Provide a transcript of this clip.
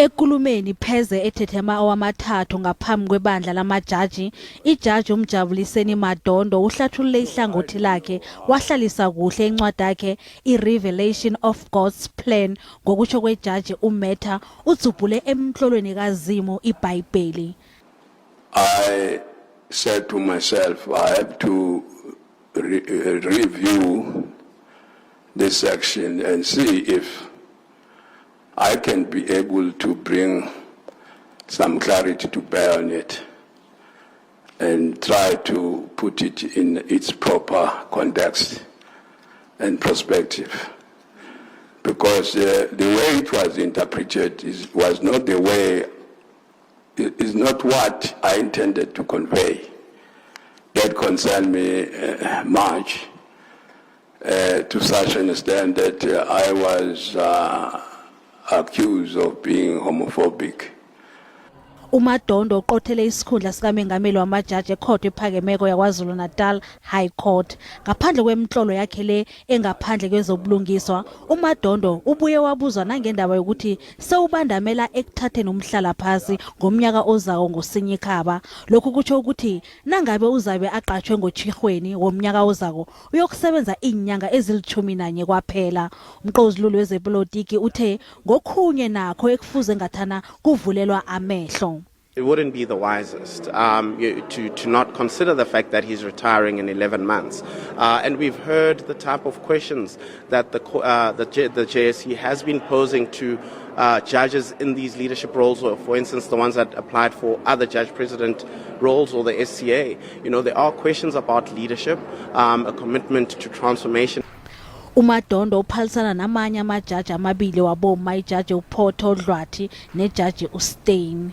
Ekulumeni pheze ethethe ama-awa amathathu ngaphambi kwebandla lamajaji, ijaji uMjabuliseni Madondo uhlathulule ihlangothi lakhe wahlalisa kuhle incwadakhe i-Revelation of God's Plan. Ngokutjho kwejaji uMetha, udzubhule emtlolweni kaZimu iBhayibheli. I said to myself, I have to review this section and see if I can be able to bring some clarity to bear on it and try to put it in its proper context and perspective. Because the way it was interpreted was not the way, is not what I intended to convey. That concerned me much to such an extent that I was accused of being homophobic. UMadondo uqothele isikhundla sikamengameli wamajaji ekhotho ephakemeko yaKwaZulu-Natal High Court. Ngaphandle kwemitlolo yakhe le engaphandle kwezobulungiswa, uMadondo ubuye wabuzwa nangendaba yokuthi sewubandamela ekuthatheni umhlalaphasi ngomnyaka ozako ngoSinyikhaba. Lokhu kutjho ukuthi nangabe uzabe aqatjhwe ngoTjhirhweni womnyaka ozako, uyokusebenza iinyanga ezili-11 kwaphela. Umqozululi wezepolitiki uthe ngokhunye nakho ekufuze ngathana kuvulelwa amehlo. It wouldn't be the wisest to not consider the fact that he's retiring in 11 months. And we've heard the type of questions that the JSC has been posing to judges in these leadership roles, or for instance, the ones that applied for other judge president roles or the SCA. There are questions about leadership, a commitment to transformation. UMadondo uphalisana namanye amajaji amabili wabomma, ijaji uPhotho Dlwathi nejaji uSteyn.